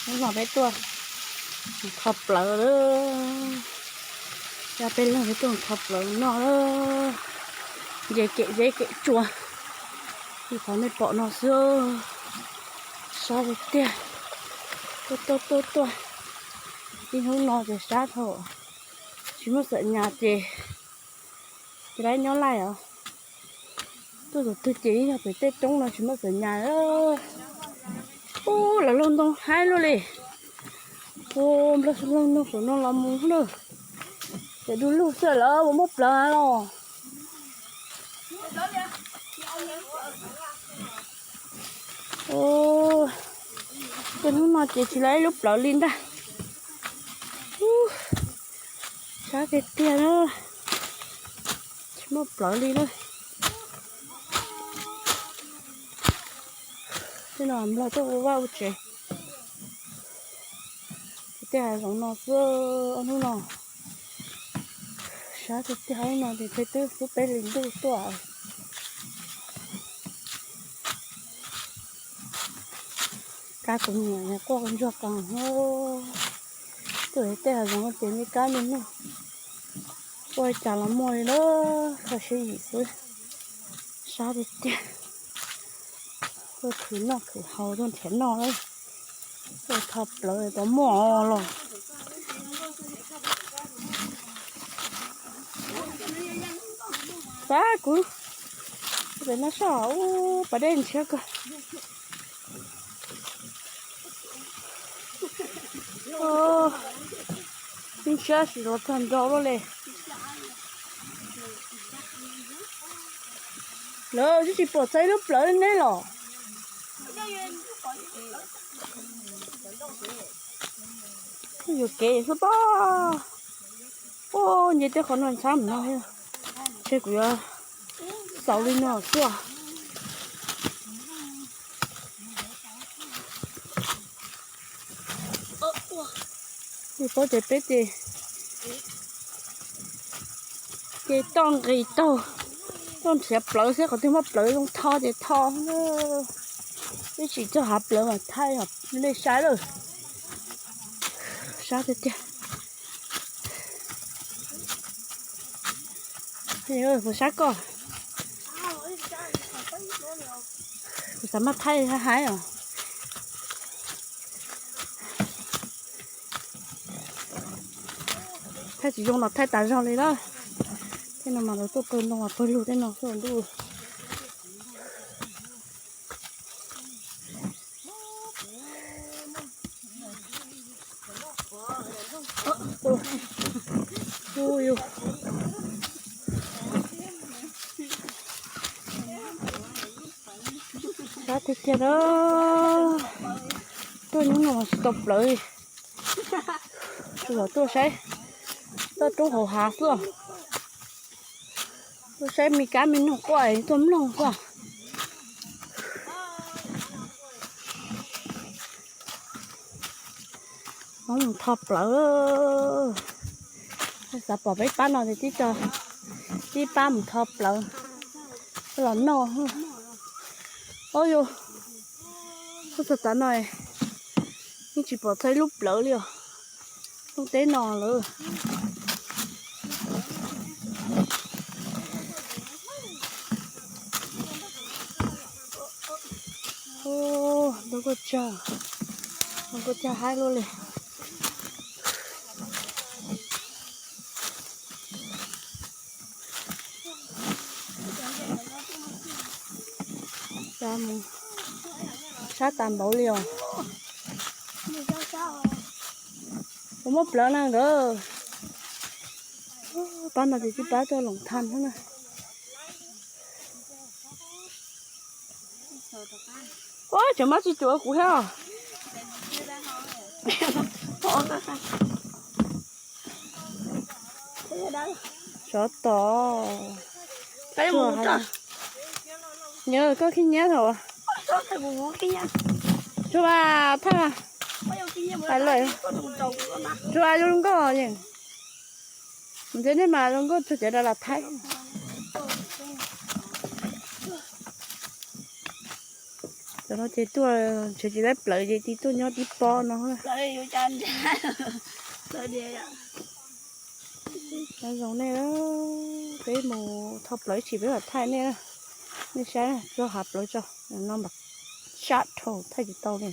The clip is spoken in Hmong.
Hnub no peb tuaj tho plawv lawm. Coj peb leeg peb tuaj tho plawv noj lawm. Nce kem zeb kem tsua, li qhov nej pom no xwb. Sab tiag tiag. Tuaj tuaj tuaj tuaj. Ib hnub no ces sab dhau, tsis muaj xam nyas ces, ces lawv nyob laij os. Tuaj tus twg ces yog pem tej roob no tsis muaj xam nyas. Ub, lawv laug ntoo haib luaj li. Ua, nplog laug ntoo saum no los mus na. Ces du lug xwb lawm, ua muab plawv los. Ua, tuaj hnub no ces tsis lawv ib lub plawv li ntag. Sab tiag tiag na. Tsis muaj plawv li na. Tej no nplog tuaj ua vaj ua tsev. Tej hav zoov no xwb, ob hnub no sab tiag tiag, ob hnub no ces twb xub peb hlis ntuj tuaj. Kab kuv niam quaj ntsuag qees. Tuaj tej hav zoov ces me kab me noog quaj cas los muaj li lawm, kho siab yim xwb. Sab tiag tiag. Tuaj khwv noj khwv haus, tuaj nrhiav noj lawm. Tuaj tho plawv tau muaj los. Pab kuv, pem no soj ub, pas dej ntshiab kawg. Ib ntshiab sim los txog nrau luaj li. Lawv twb tsis pom txog ib lub plawv neb los. Yuam kev xwb pob. Ua, nce tej qhov no ntxhab mus no, ntshe kuv yuav xaus li no xwb. Li pob ces peb ces, ces toj nqis taug, toj nrhiav plawv xwb, qhov twg muaj plawv zoo tho ces tho. Ib tsis txog hav plawv mas thaij nej saib lawm. Sab tiag tiag. Kuv sab koj, kuv xav maj thaij haib os. Thaij tsis zoo los thaij tas zog li na. Tej no mas lawv tuaj pawg ntoo pawg lug tej no xwb ntuj. Sab tiag tiag na. Tuaj hnub no tsis tau plawv li. Tsuas yog tuaj saib toj roob hauv hav xwb. Tuaj saib me kab me noog quaj tuaj mloog xwb. Mus tho plawv. Xav pom peb pab no ces tib co, tib pab mus tho plawv los noj. Ob yus, tuaj txog tav no yeej tsis pom txog ib lub plawv li os. Lub teb no lawm. Ntoo kuj tsawg, ntoo kuj tsawg haib luaj li. Sab tas npaum li os. Puas muaj plawv na nkawd? Pab no ces tib pab tuaj loos thaj xwb na. Ua, tseem muab tsis cuav kuv thiab. Sov tom. Nyiam koj khib nyiab thaum. Tsuas mas thaj. Tsuas zoo nkauj. Ntxim nej mas zoo nkauj txog cov da las thaib. Cov no ces tuaj nrhiav tsis tau plawv ces tib tuaj nyob tib pob no. Nyob zoo nej, peb mus thauj plawv ib chim peb mam thaij nej. Nej saib, tso hav plawv tso, no mas sab dhau thaij tsis tau li.